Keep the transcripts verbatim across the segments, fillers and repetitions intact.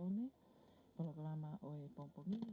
One, polokalama ʻo e pongipongi ni.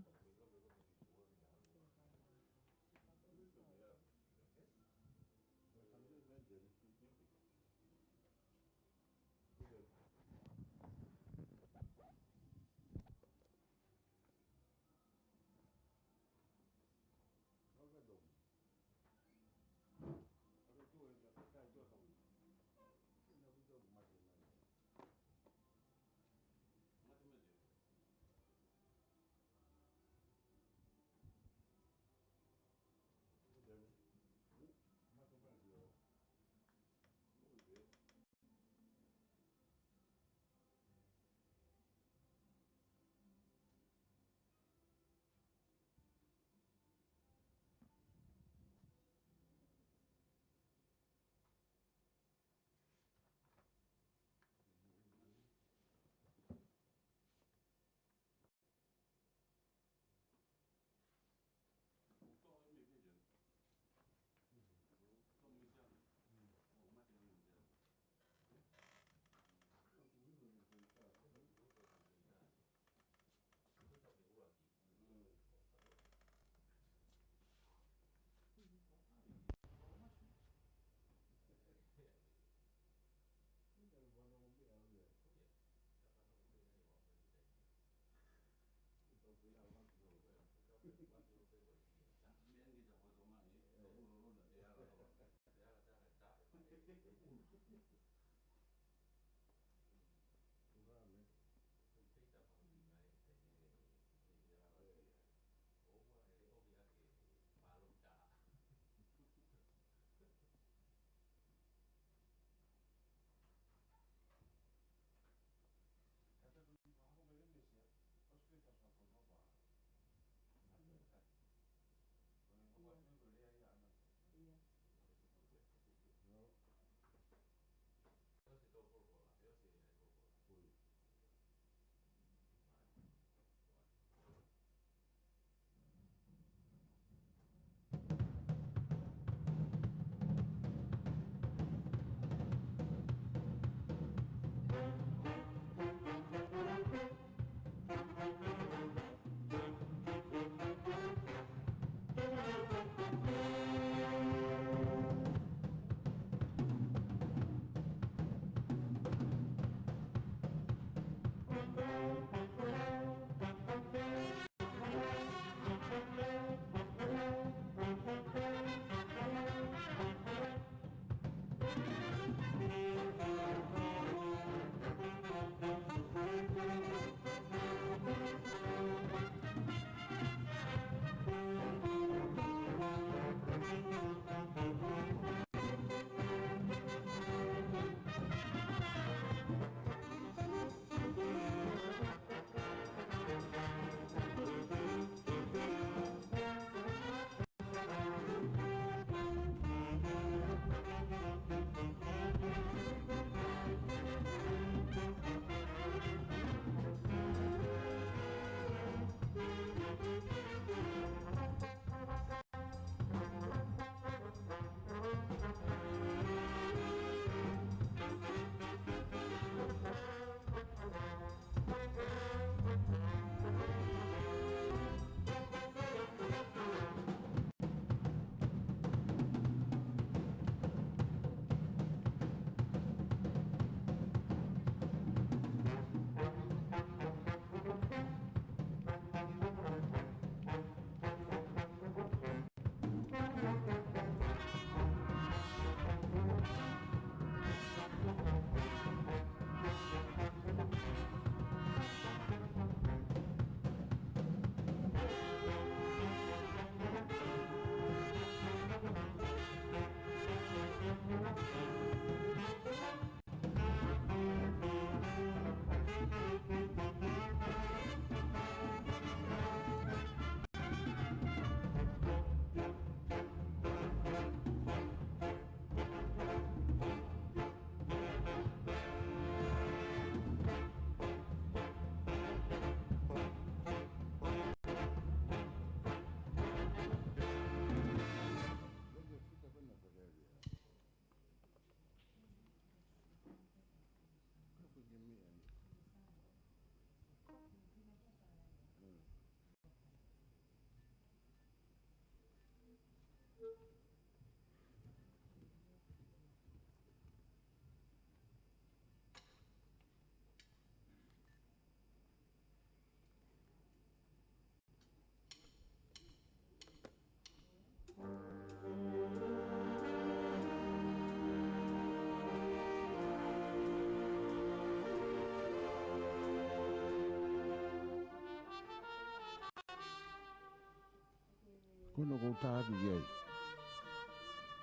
Ko eni ʻoku ou tā atu ki ai.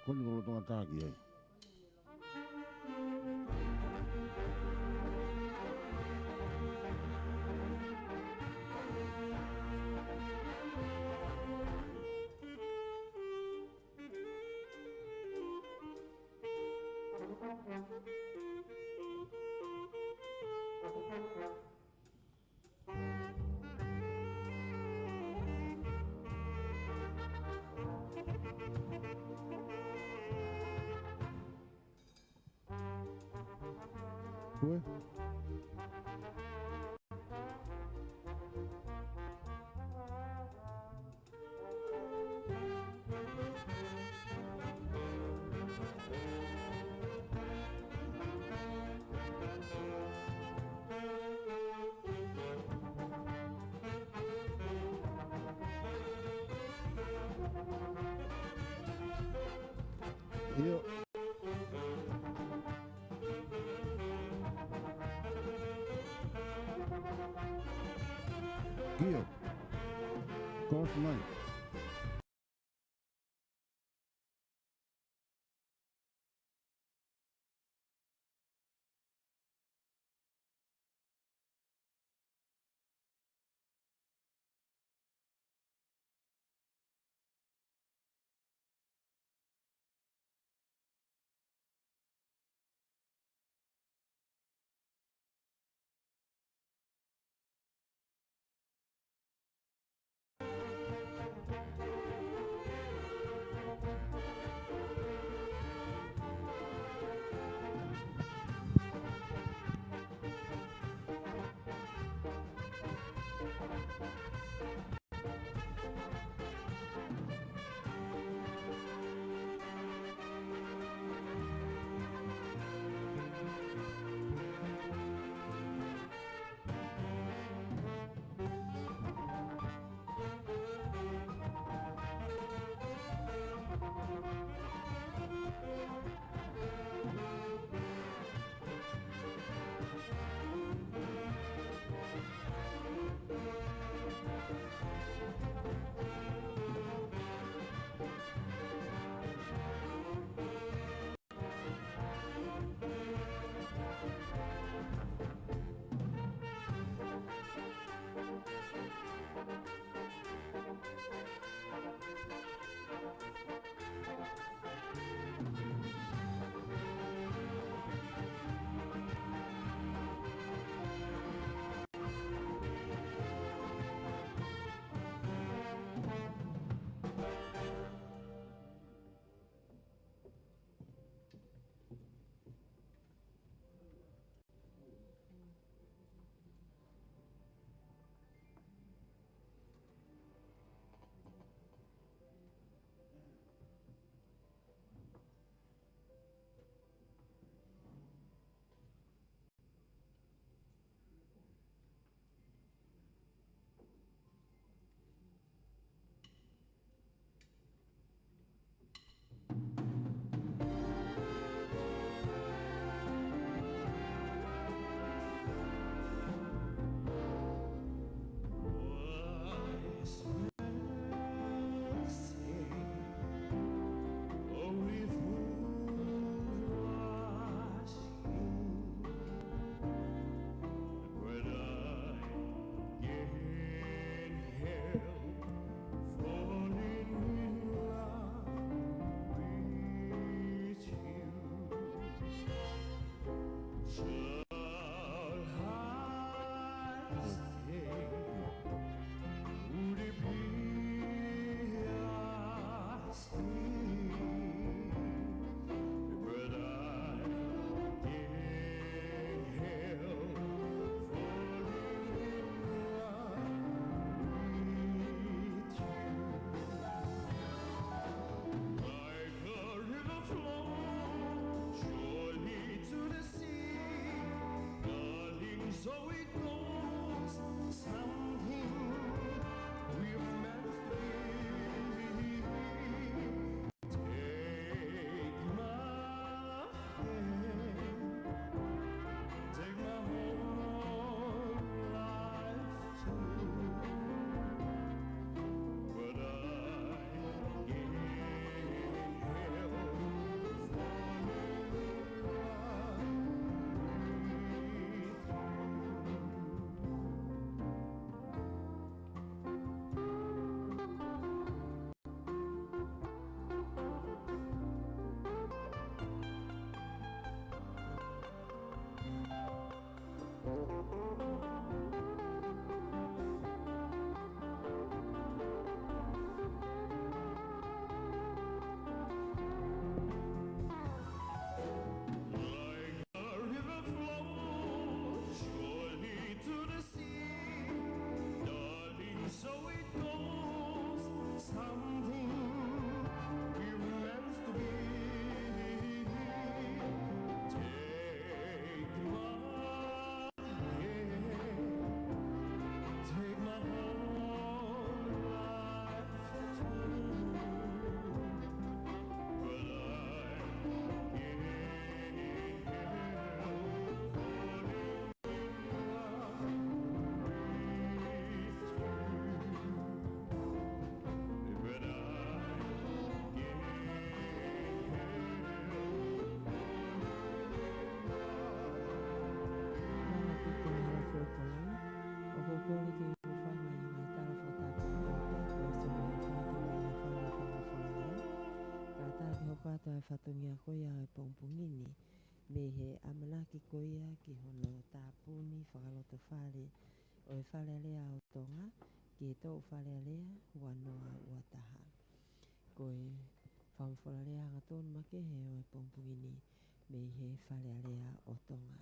Ko eni ʻoku ou lolotonga tā ki ai. Ko e? ʻIo. ʻIo. Ko e mai. kamata e fatongia ko ia ʻo e pongipongi ni, mei he ʻamanaki ko ia ki hono tāpuni fakalotofale ʻo e Fale Alea ʻo Tonga, ki he Toʻu Fale Alea ua noa ua taha. Ko e fakamatala lea hangatonu makehe ʻo e pongipongi ni mei he Fale Alea ʻo Tonga.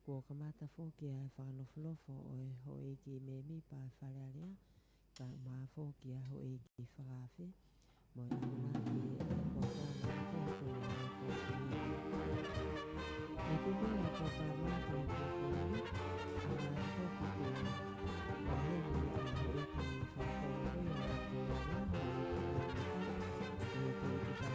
Kuo kamata foki ʻa e fakanofonofo ʻo e houʻeiki mēmipa ʻo e Fale Alea, kae ʻumaʻā foki ʻa e houʻeiki fakaafe, mo e ʻamanaki ʻa e polokalama ko ia ʻo e pongipongi ni. ʻE tuku ʻa e polokalama ko ia ʻo e pongipongi ni, ʻamanaki foki ke maheni ʻa e houʻeiki fakaafe ko ia ʻo e pongipongi ni, ʻa e houʻeiki Palēmia ʻo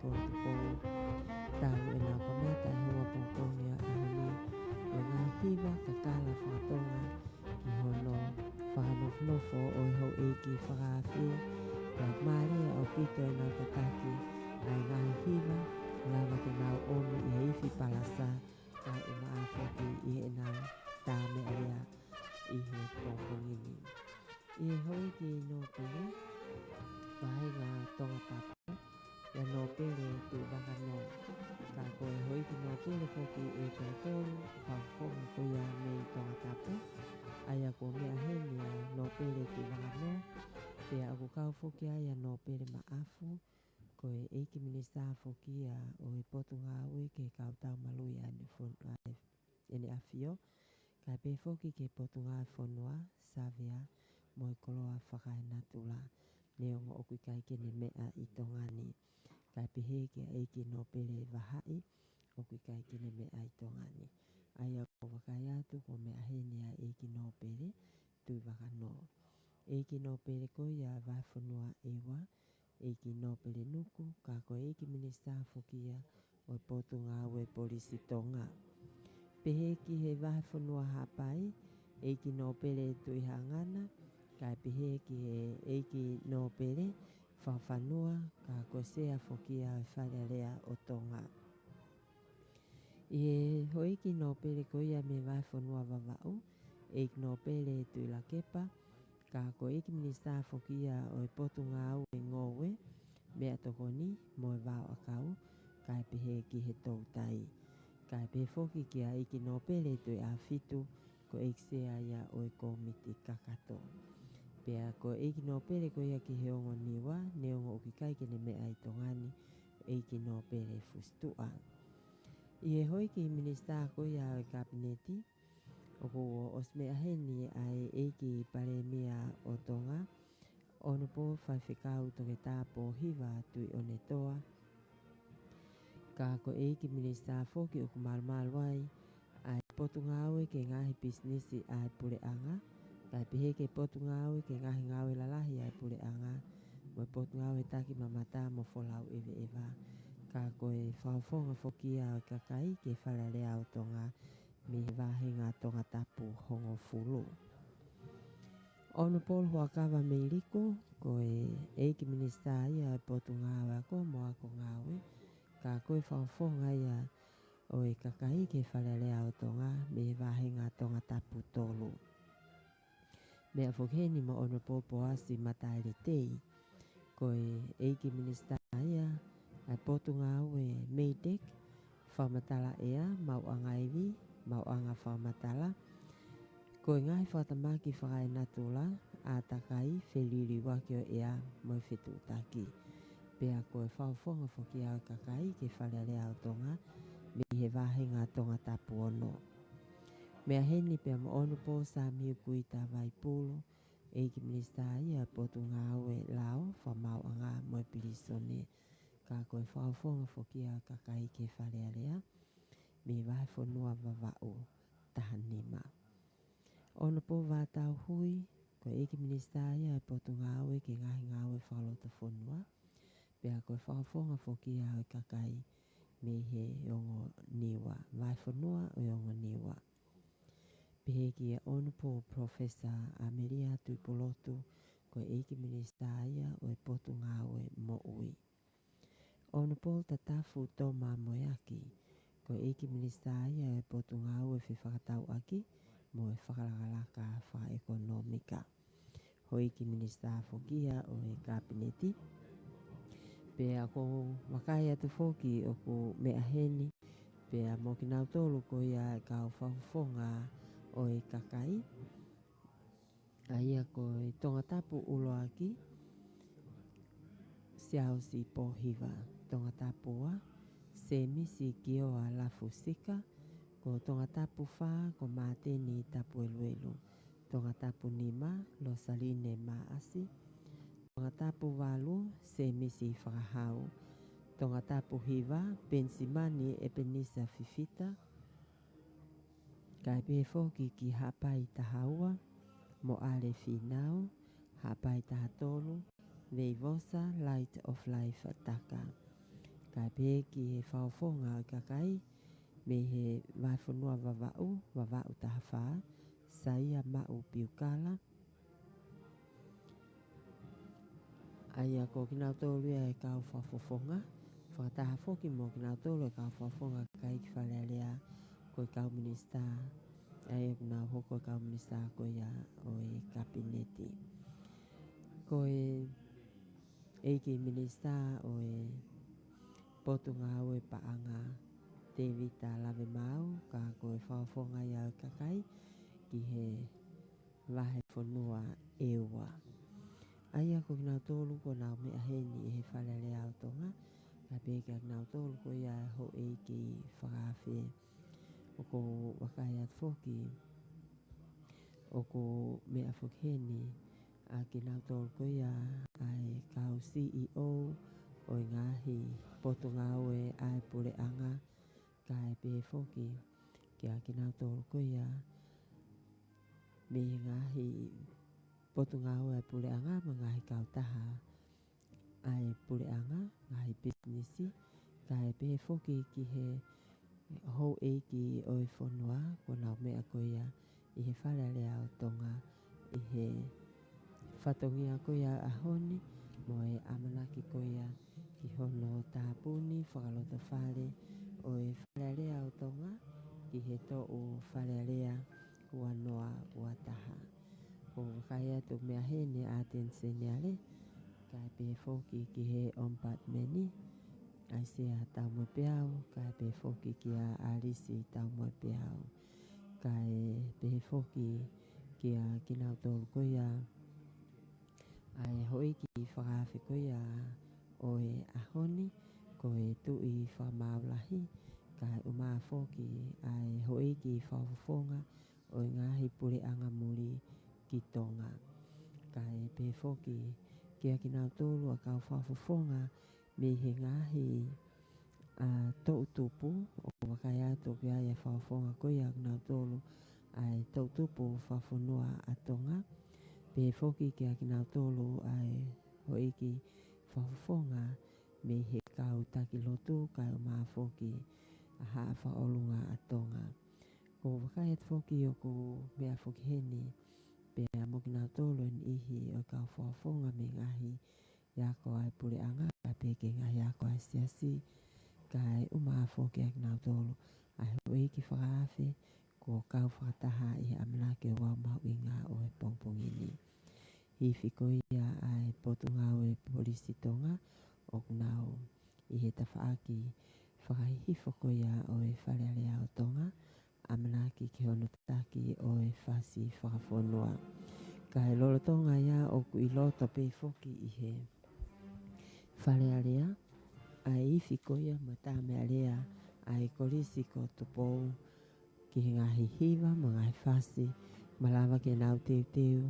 Tonga, Tau ʻe nau kamata ʻi he ua pongipongi ʻo e ʻaho ni, ʻo e ngaahi hiva kakala faka-Tonga ki hono fakanofonofo ʻo e houʻeiki fakaafe, pea mālie ʻaupito ʻenau tataki ʻa e ngaahi hiva, lava ke nau ʻomi ʻi he ifi palasa, kae ʻumaʻā foki ʻi heʻenau tā meʻa lea ʻi he pongipongi ni. ʻI he houʻeiki nōpele, vāhenga Tongatapu, ʻa Nōpele Tuʻivakanō. Ka ko e houʻeiki nōpele foki ʻe tolu, fakafofonga ko ia mei Tongatapu, ʻa ia kuo meʻa heni ʻa Nōpele Tuʻivakanō, pea ʻoku kau foki ai ʻa Nōpele Maʻafu, ko e ʻEiki Minisitā foki ia ʻo e Potungāue ki he Kau Tau Maluʻi ʻa ʻEne Fon-, ʻa ʻEne ʻAfio, kae pehē foki ki he Potungāue Fonua, Savea, mo e Koloa Fakaenatula, neongo ʻoku ʻikai ke ne meʻa ʻi Tonga ni. Kae pehē ki he ʻEiki Nōpele Vahaʻi, ʻoku ʻikai ke ne meʻa ʻi Tonga ni. ʻA ia ʻoku ou vakai atu kuo meʻa heni ʻa e ʻEiki Nōpele Tuʻivakanō. ʻEiki Nōpele ko ia Vahefonua ʻEua, ʻEiki Nōpele Nuku, ka ko e ʻEiki Minisitā foki ia ʻo e Potungāue Polisi Tonga. Pehē ki he Vahefonua Haʻapai, ʻEiki Nōpele Tuʻihangana, kae pehē ki he ʻEiki Nōpele Fakafanua, ka ko e Sea foki ia ʻo e Fale Alea ʻo Tonga. ʻI he houʻeiki nōpele ko ia mei he Vahefonua Vavaʻu, ʻEiki Nōpele Tuʻilakepa, ka ko e ʻEiki Minisitā foki ia ʻo e Potungāue Ngoue, Meʻatokoni mo e Vaoʻakau, kae pehē ki he Toutai. Kae pehē foki ki he ʻEiki Nōpele Tuʻiʻāfitu, ko e ʻEiki Sea ia ʻo e Kōmiti Kakato. Pea ko e ʻEiki Nōpele ko ia ki he Ongo Niua, neongo ʻoku ʻikai ke ne meʻa ʻi Tonga ni, ʻEiki Nōpele Fusituʻa. ʻI he houʻeiki minisitā ko ia ʻo e Kapineti, ʻoku ʻosi meʻa heni ʻa e ʻEiki Palēmia ʻo Tonga, Honourable Faifekau Toketā Pōhiva Tuʻiʻonetoa. Ka ko e ʻEiki Minisitā foki ʻoku malumalu ai ʻa e Potungāue ki he Ngaahi Pisinisi ʻa e Puleʻanga, kae pehē ki he Potungāue ki he Ngaahi Ngāue Lalahi ʻa e Puleʻanga, mo e Potungāue Takimamata mo Folau ʻEveʻeva. Ka ko e fakafofonga foki ia ʻo e kakai ki he Fale Alea ʻo Tonga, mei he vāhenga Tongatapu hongofulu. Honourable Huʻakavameiliku, ko e ʻEiki Minisitā ia ʻo e Potungāue Ako mo Ako Ngāue, ka ko e fakafofonga ia ʻo e kakai ki he Fale Alea ʻo Tonga, mei he vāhenga Tongatapu tolu. Meʻa foki heni mo Honourable Poasi Mataele Tei, ko e ʻEiki Minisitā ia ʻa e Potungāue MEIDECC, Fakamatala ʻEa, Maʻuʻanga Ivi, Maʻuʻanga Fakamatala, ko e ngaahi fakatamaki fakaenatula, ʻātakai, feliliuaki ʻo e ʻea mo e fetuʻutaki. Pea ko e fakafofonga foki ʻa e kakai ki he Fale Alea ʻo Tonga, mei he vāhenga Tongatapu ono. Meʻa heni pea mo Honourable Samiu Kuita Vaipulu, ʻEiki Minisitā ia ʻo e Potungāue Lao, Fakamaauʻanga mo e Pilīsone. Ka ko e fakafofonga foki ʻa e kakai ki he Fale Alea, mei he vahefonua Vavaʻu taha nima. Honourable Vātau Hui, ko e ʻEiki Minisitā ia ʻo e Potungāue ki he Ngaahi Ngāue Fakalotofonua, pea ko e fakafofonga foki ia ʻo e kakai mei he ongo Niua, vahefonua ʻo e ongo Niua. Pehē kia Honourable Professor ʻAmelia Tuʻipulotu, ko e ʻEiki Minisitā ia ʻo e Potungāue Moʻui. Honourable Tatafu Toma Moeaki, ko e ʻEiki Minisitā ia ʻo e Potungāue Fefakatauʻaki mo e Fakalakalaka Fakaʻekonōmika. Houʻeiki Minisitā foki ia ʻo e Kapineti. Pea ʻoku ou vakai atu foki ʻoku meʻa heni, pea mo kinautolu ko ia e kau fakafofonga ʻo e kakai. ʻA ia ko e Tongatapu ʻuluaki, Siaosi Pōhiva. Tongatapu ua, Sēmisi Kioa Lafusika. Ko Tongatapu fā, ko Māteni Tapueluelu. Tongatapu nima, Losaline Maʻasi. Tongatapu valu, Sēmisi Fakahau. Tongatapu hiva, Penisimani ʻEpenisa Fifita. Kae pehē foki ki Haʻapai taha ua, Moʻale Fīnau. Haʻapai taha tolu, Veivosa Light of Life Taka. Kae pehē ki he fakafofonga ʻo e kakai mei he vahefonua Vavaʻu, Vavaʻu taha fā, Saia Maʻu Piukala. ʻA ia ko kinautolu ia e kau fakafofonga, fakataha foki mo kinautolu e kau fakafofonga kakai ki Fale Alea, ko e kau minisitā, ʻa ia ʻoku nau hoko ko e kau minisitā ko ia ʻo e Kapineti. Ko e ʻEiki Minisitā ʻo e Potungāue Paʻanga, Tēvita Lavemaau, ka ko e fakafofonga ia ʻo e kakai ki he vahefonua ʻEua. ʻA ia ko kinautolu kuo nau meʻa heni ʻi he Fale Alea ʻo Tonga, kae pehē kia kinautolu ko ia e houʻeiki fakaafe. ʻOku ou vakai atu foki, ʻoku meʻa foki heni ʻa kinautolu ko ia ʻa e kau C E O ʻo e ngaahi potungāue ʻa e puleʻanga, kae pehē foki kia kinautolu ko ia mei he ngaahi potungāue ʻa e puleʻanga mo e ngaahi kautaha ʻa e puleʻanga, ngaahi pisinisi, kae pehē foki ki he houʻeiki ʻo e fonua kuo nau meʻa ko ia ʻi he Fale Alea ʻo Tonga ʻi he fatongia ko ia ʻo e ʻaho ni, mo e ʻamanaki ko ia ki hono tāpuni fakalotofale ʻo e Fale Alea ʻo Tonga ki he toʻu Fale Alea ua noa ua taha. ʻOku vakai atu meʻa heni ʻa Ateni Seniale, kae pehē foki ki he ʻOmipatimeni, ʻAisea Taumoepeau, kae pehē foki kia ʻAlisi Taumoepeau, kae pehē foki kia kinautolu ko ia ʻa e houʻeiki fakaafe ko ia ʻo e ʻaho ni, ko e Tuʻi Fakamaau Lahi, kae ʻumaʻā foki ʻa e houʻeiki fakafofonga ʻo e ngaahi puleʻanga muli ki Tonga. Kae pehē foki kia kinautolu ʻa e kau fakafofonga mei he ngaahi, ʻa, toʻutupu, ʻoku vakai atu ʻoku ʻi ai e fakafofonga ko ia ʻa kinautolu ʻa e toʻutupu fakafonua ʻa Tonga. Pehē foki kia kinautolu ʻa e houʻeiki fakafofonga mei he kau taki lotu kae ʻumaʻā foki ʻa Haʻa Fakaʻolunga ʻa Tonga. ʻOku vakai atu foki ʻoku meʻa foki heni pea mo kinautolu e niʻihi ʻo e kau fakafofonga mei he ngaahi ako ʻa e puleʻanga, kae pehē ki he ngaahi ako ʻa e siasi, kae ʻumaʻā foki ʻa kinautolu ʻa e houʻeiki fakaafe kuo kau fakataha ʻi he ʻamanaki ʻo e ouau mahuʻinga ʻo e pongipongi ni. Hifo ko ia ʻa e Potungāue Polisi Tonga, ʻoku nau ʻi he tafaʻaki fakahihifo ko ia ʻo e Fale Alea ʻo Tonga, ʻamanaki ki hono tataki ʻo e fasi fakafonua. Kae lolotonga ia ʻoku ʻi loto pē foki ʻi he Fale Alea, ʻa e ifi ko ia mo e tamaioʻeiki ʻa e Kolisi ko Tupou, ki he ngaahi hiva mo e ngaahi fasi, malava ke nau teuteu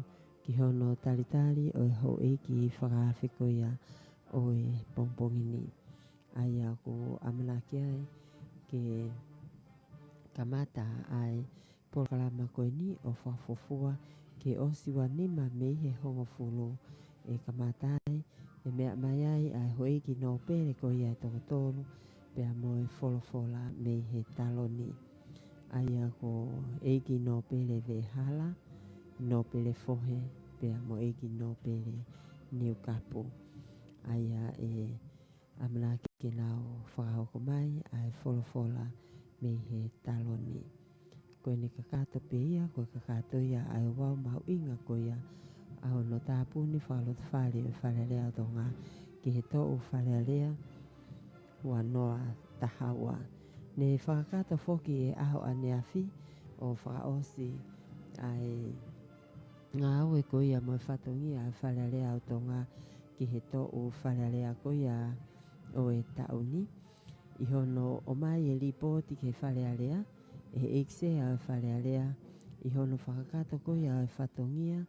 ki hono talitali ʻo e houʻeiki fakaafe ko ia ʻo e pongipongi ni. ʻA ia ʻoku ʻamanaki ai ke kamata ʻa e polokalama ko eni ʻo fakafofua ke ʻosi ua nima mei he hongofulu, ʻe kamata ai ʻe meʻa mai ai ʻa e houʻeiki nōpele ko ia ʻe toko tolu, pea mo e folofola mei he taloni. ʻA ia ko ʻEiki Nōpele Vehala, Nōpele Fohe, pea mo ʻEiki Nōpele Niukapu. ʻA ia ʻe ʻamanaki ke nau fakahoko mai ʻa e folofola mei he taloni. Ko ʻene kakato pē ia, ko e kakato ia ʻa e ouau mahuʻinga ko ia ʻa hono tāpuni fakalotofale ʻo e Fale Alea ʻo Tonga ki he toʻu Fale Alea ua noa taha ua. Ne fakakakato foki ʻi he ʻaho ʻaneafi ʻo fakaʻosi ʻa e ngāue ko ia mo e fatongia ʻa e Fale Alea ʻo Tonga ki he toʻu Fale Alea ko ia ʻo e taʻu ni. ʻI hono ʻomai e lipooti ki he Fale Alea ʻe he ʻEiki Sea ʻo e Fale Alea, ʻi hono fakakakato ko ia ʻo e fatongia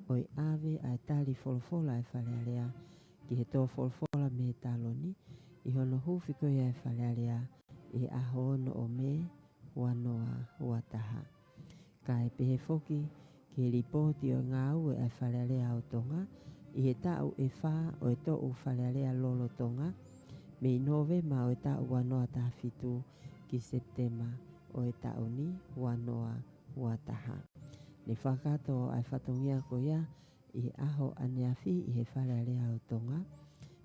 ʻo e ʻave ʻa e tali folofola ʻa e Fale Alea ki he tō folofola mei he taloni, ʻi hono huufi ko ia ʻa e Fale Alea ʻi he ʻaho ono ʻo Mē ua noa ua taha. Kae pehē foki ki he lipooti ʻo e ngāue ʻa e Fale Alea ʻo Tonga ʻi he taʻu ʻe fā ʻo e toʻu Fale Alea lolotonga, mei Nōvema ʻo e taʻu ua noa taha fitu ki Sepitema ʻo e taʻu ni ua noa ua taha. Ne fakakakato ʻa e fatongia ko ia ʻi he ʻaho ʻaneafi ʻi he Fale Alea ʻo Tonga,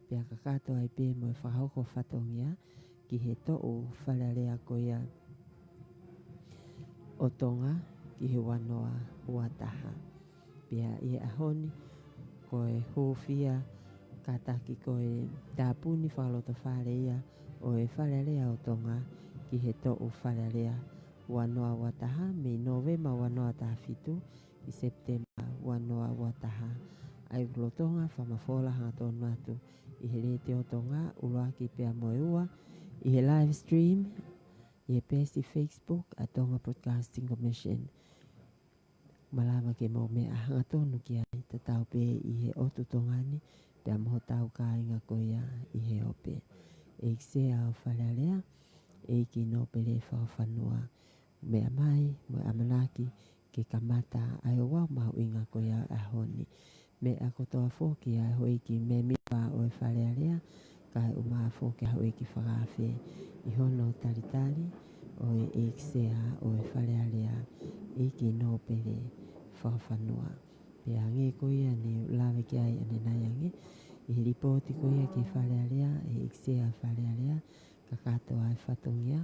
pea kakato ai pē mo e fakahoko fatongia ki he toʻu Fale Alea ko ia ʻo Tonga ki he ua noa ua taha. Pea ʻi he ʻaho ni, ko e hūfia kātaki ko e tāpuni fakalotofale ia ʻo e Fale Alea ʻo Tonga ki he toʻu Fale Alea ua noa ua taha, mei Nōvema ua noa taha fitu ki Sepitema ua noa ua taha. ʻA ia ʻoku lolotonga fakamafola hangatonu atu ʻi he Letiō Tonga, ʻuluaki pea mo e ua, ʻi he live stream ʻi he peesi Facebook ʻa Tonga Broadcasting Commission. Malava ke mou meʻa hangatonu ki ai, tatau pē ʻi he ʻotu Tonga ni, pea mo hotau kāinga ko ia ʻi he ope. ʻEiki Sea ʻo e Fale Alea, ʻEiki Nōpele Fakafanua, meʻa mai mo e ʻamanaki ke kamata ʻa e ouau mahuʻinga ko ia ʻo e ʻaho ni. Meʻa kotoa foki ʻa e houʻeiki mēmipa ʻo e Fale Alea, kae ʻumaʻā foki ʻa e houʻeiki fakaafe, ʻi hono talitali ʻo e ʻEiki Sea ʻo e Fale Alea, ʻEiki Nōpele Fakafanua. Pea hangē ko ia ne u lave ki ai ʻanenai ange, ʻi he lipooti ko ia ki he Fale Alea ʻe he ʻEiki Sea ʻo e Fale Alea, kakato ʻa e fatongia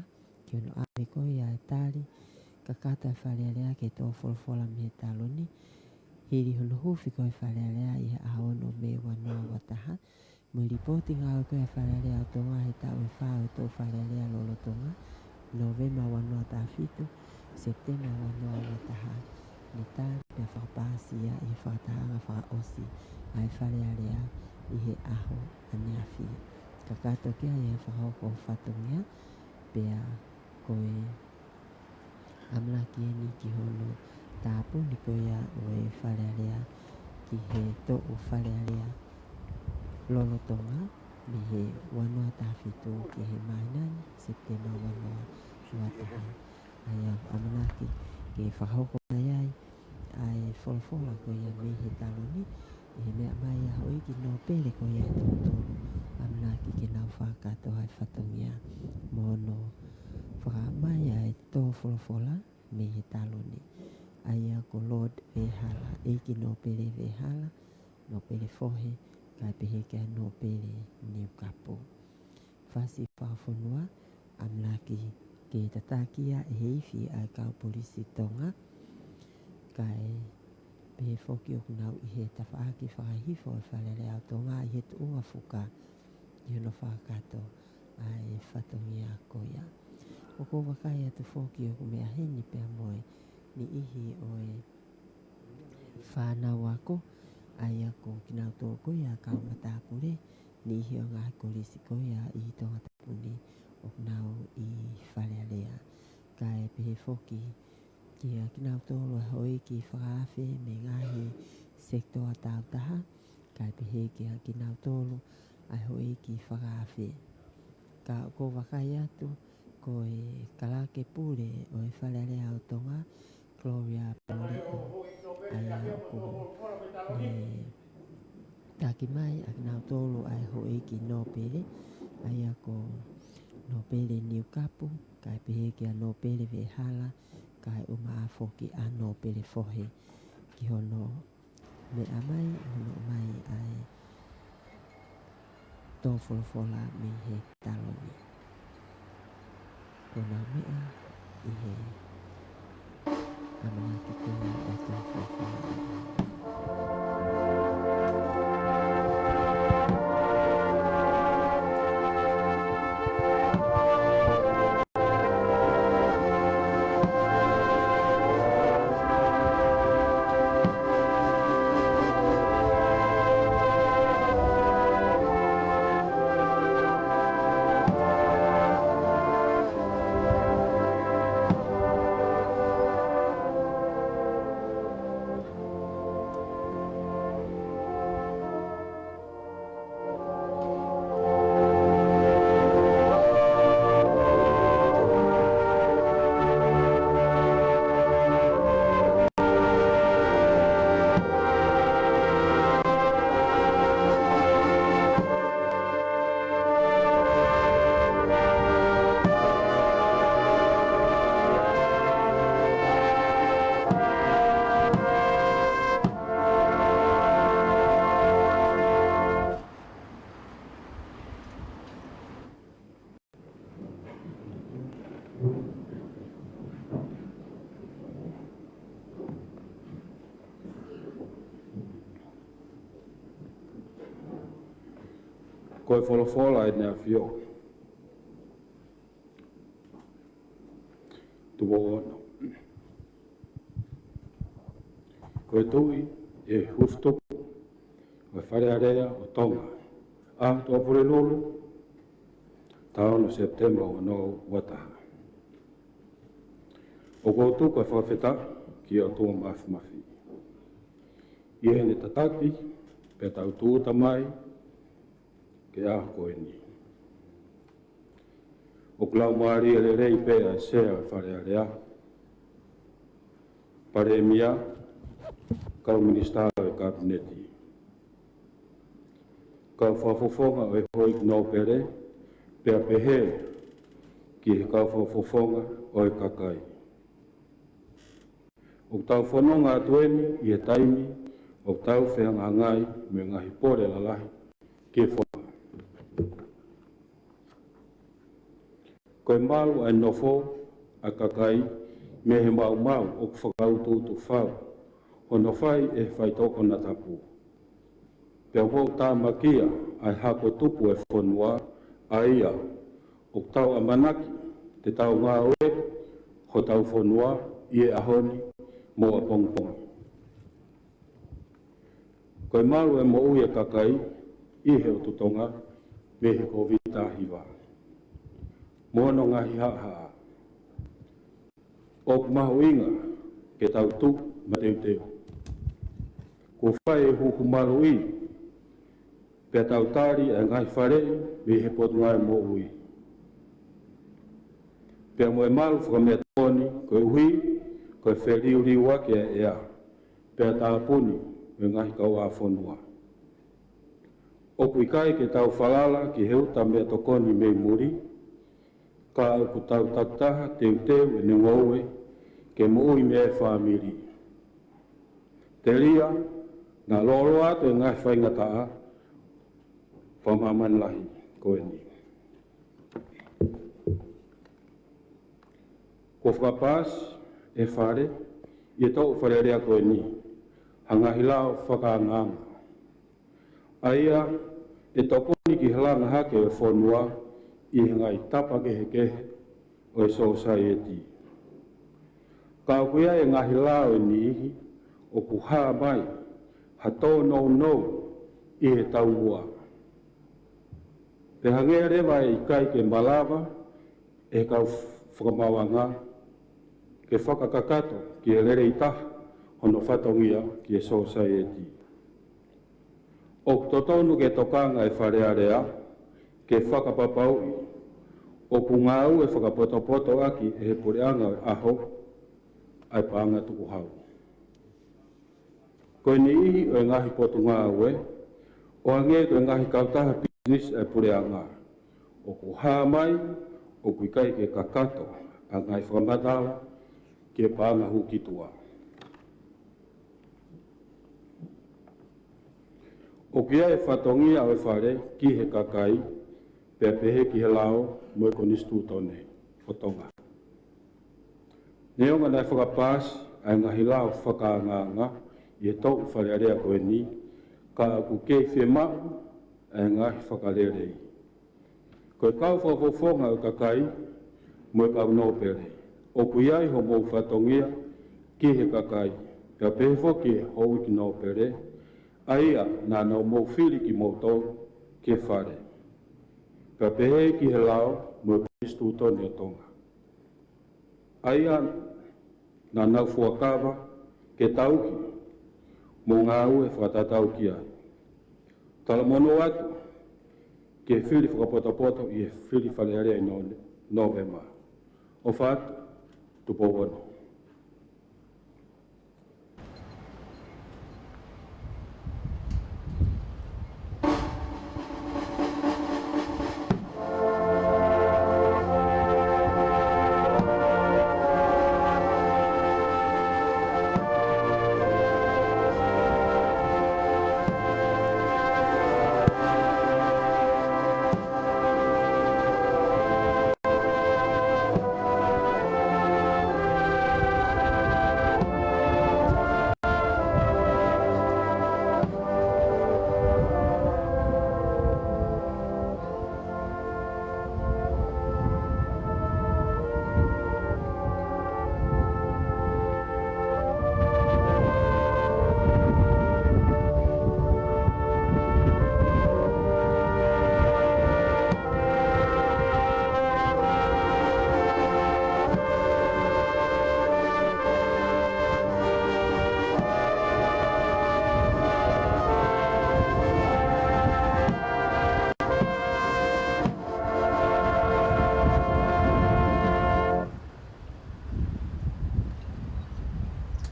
ki hono ʻave ko ia ʻa e tali, kakato ʻa e Fale Alea ki he tō folofola mei he taloni, hili hono huufi ko ē ʻa e Fale Alea ʻi he ʻaho ono Mē ua noa ua taha, mo e lipooti ngāue ko ē ʻa e Fale Alea ʻo Tonga he taʻu ʻe fā ʻo e toʻu Fale Alea lolotonga, Nōvema ua noa taha fitu, Sepitema ua noa ua taha, ne tali pea fakapaasi ia ʻi he fakatahaʻanga fakaʻosi ʻa e Fale Alea ʻi he ʻaho ʻaneafi. Kakato ki ai ʻa e fakahoko fatongia, pea ko e ʻamanaki eni ki hono tāpuni ko ia ʻo e Fale Alea ki he toʻu Fale Alea lolotonga, mei he ua noa taha fitu ki he māhina ni, Sepitema ua noa ua taha. ʻA ia ʻoku ʻamanaki ke fakahoko mai ai ʻa e folofola ko ia mei he taloni, ʻi he meʻa mai ʻa e houʻeiki nōpele ko ia ʻe toko tolu, ʻamanaki ke nau fakakakato ʻa e fatongia mo hono fakahā mai ʻa e tō folofola mei he taloni. ʻA ia ko Lord Vehala, ʻEiki Nōpele Vehala, Nōpele Fohe, kae pehē ki ai Nōpele Niukapu. Fasi fakafonua, ʻamanaki ke tataki ia ʻe he ifi ʻa e kau polisi Tonga, kae pehē foki ʻoku nau ʻi he tafaʻaki fakahihifo ʻo e Fale Alea ʻo Tonga ʻi he tuʻunga fuka ʻi hono fakakakato ʻa e fatongia ko ia. ʻOku ou vakai atu foki ʻoku meʻa heni pea mo e niʻihi ʻo e fānau ako, ʻa ia ko kinautolu ko ia kau matāpule, niʻihi ʻo e ngaahi kolisi ko ia ʻi Tongatapu ni ʻoku nau ʻi Fale Alea. Kae pehē foki kia kinautolu ʻa e houʻeiki fakaafe mei he ngaahi sekitoa tāutaha, kae pehē kia kinautolu ʻa e houʻeiki fakaafe. Ka ʻoku ou vakai atu ko e kalake pule ʻo e Fale Alea ʻo Tonga, Gloria Pōleʻo, ʻa ia ʻoku ne taki mai ʻa kinautolu ʻa e houʻeiki nōpele, ʻa ia ko Nōpele Niukapu, kae pehē kia Nōpele Veʻehala, kae ʻumaʻā foki ʻa Nōpele Fohe, ki hono meʻa mai, hono ʻomai ʻa e tō folofola mei he taloni. Ko ʻenau meʻa ʻi he ʻamanaki ko ia ʻo e tō folofola. Ko e folofola ʻEne ʻAfio. Tuʻo ono. Ko e Tuʻi ʻe Husitupu ʻo e Fale Alea ʻo Tonga, ʻaho Tuʻapulelulu, taʻu ono Sepitema ua noa ua taha. ʻOku ou tuku ʻa e fakafetaʻi ki he ʻOtua Mafimafi ʻi heʻene tataki pea tau tūʻuta mai ki he ʻaho ko eni. ʻOku laumālie lelei pē ʻa e Sea ʻo e Fale Alea, Palēmia, kau Minisitā ʻo e Kapineti, kau fakafofonga ʻo e houʻeiki nōpele, pea pehē ki he kau fakafofonga ʻo e kakai. ʻOku tau fononga atu eni ʻi he taimi ʻoku tau fehangahangai mo e ngaahi pole lalahi ki he fonua. Ko e malu ʻa e nofo ʻa e kakai mei he maumau ʻoku fakautuutu fau hono fai ʻe he faitoʻo konatapu. Pea ʻoku tamakia ʻa e hako tupu ʻo e fonua, ʻa ia ʻoku tau ʻamanaki te tau ngāueʻi hotau fonua ʻi he ʻaho ni mo ʻapongipongi. Ko e malu ʻa e moʻui ʻa e kakai ʻi he ʻotu Tonga mei he Kōviti taha hiva mo hono ngaahi haʻahaʻa. ʻOku mahuʻinga ke tau tuʻu mateuteu. Kuo fai e huhu maluʻi, pea tau tali ʻa e ngaahi faleʻi mei he Potungāue Moʻui pea mo e malu fakameʻatokoni, koeʻuhi ko e feliuliuaki ʻa e ʻea pea tāpuni mo e ngaahi kauʻāfonua. ʻOku ʻikai ke tau falala ki he uta meʻatokoni mei muli, ka ʻoku tau takitaha teuteu ʻene ngoue ke moʻui mei ai e fāmili. Telia naʻa lōloa atu e ngaahi faingataʻa fakamāmani lahi ko eni. Kuo fakapaasi ʻe he Fale, ʻi he toʻu Fale Alea ko eni, ha ngaahi lao fakaangaanga, ʻa ia ʻe tokoni ki he langa hake ʻo e fonua ʻi he ngaahi tapa kehekehe ʻo e sōsaieti. Ka ʻoku ʻi ai e ngaahi lao ʻe niʻihi ʻoku hā mai ha tōnounou ʻi he taumuʻa. Pea hangē leva ʻe ʻikai ke malava ʻe he kau fakamaauʻanga ke fakakakato ki he lelei taha hono fatongia ki he sosaieti, ʻoku totonu ke tokanga e Fale Alea ke fakapapauʻi ʻoku ngāue fakapotopoto ʻaki ʻe he puleʻanga ʻo e ʻaho ʻa e paʻanga tukuhau. Ko e niʻihi ʻo e ngaahi potungāue, ʻo hangē ko e ngaahi kautaha pisinisi ʻa e puleʻanga, ʻoku hā mai ʻoku ʻikai ke kakato ʻa e ngaahi fakamatala ki he paʻanga hū ki tuʻa. ʻOku ʻi ai e fatongia ʻo e Fale ki he kakai, pea pehē ki he lao mo e konisitūtone ʻo Tonga. Neongo naʻe fakapaasi ʻa e ngaahi lao fakaangaanga ʻi he toʻu Fale Alea ko eni, ka ʻoku kei fiemaʻu ʻa e ngaahi fakalelei. Ko e kau fakafofonga ʻo e kakai mo e kau nōpele, ʻoku ʻi ai homou fatongia ki he kakai, pea pehē foki ki he houʻeiki nōpele, ʻa ia naʻa nau mou fili kimoutolu ki he Fale, pea pehē ki he lao mo e konisitūtone ʻo Tonga, ʻa ia naʻa nau fuakava ke tauhi mo ngāue fakatatau ki ai. Talamonū atu ki he fili fakapotopoto ʻi he fili Fale Alea ʻi Nō-, Nōvema. ʻOfa atu, Tupou Ono.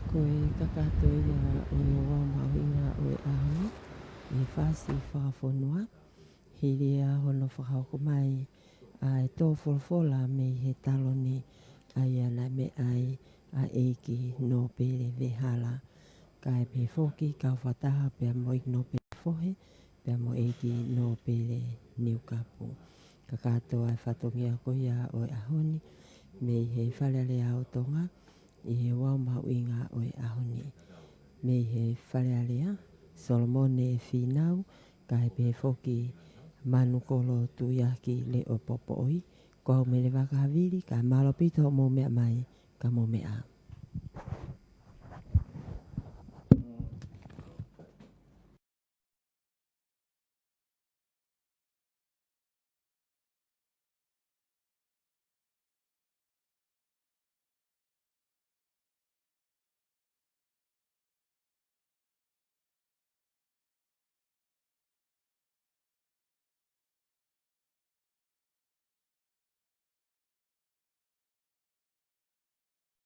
Ko e kakato ia ʻo e ouau mahuʻinga ʻo e ʻaho ni ʻi he fasi fakafonua, hili ia hono fakahoko mai ʻa e tō folofola mei he taloni ʻa ia naʻe meʻa ai ʻa ʻEiki Nōpele Vehala, kae pehē foki kau fakataha pea mo ʻEiki Nōpele Fohe, pea mo ʻEiki Nōpele Niukapu. Kakato ʻa e fatongia ko ia ʻo e ʻaho ni, mei he Fale Alea ʻo Tonga, ʻi he ouau mahuʻinga ʻo e ʻaho ni. Mei he Fale Alea, Solomone Fīnau, kae pehē foki Manukolo Tuiaki Leʻopopoʻoi, ko au Mele Vakahavili, kae mālō ʻaupito hoʻomou meʻa mai, ka mou meʻa ā.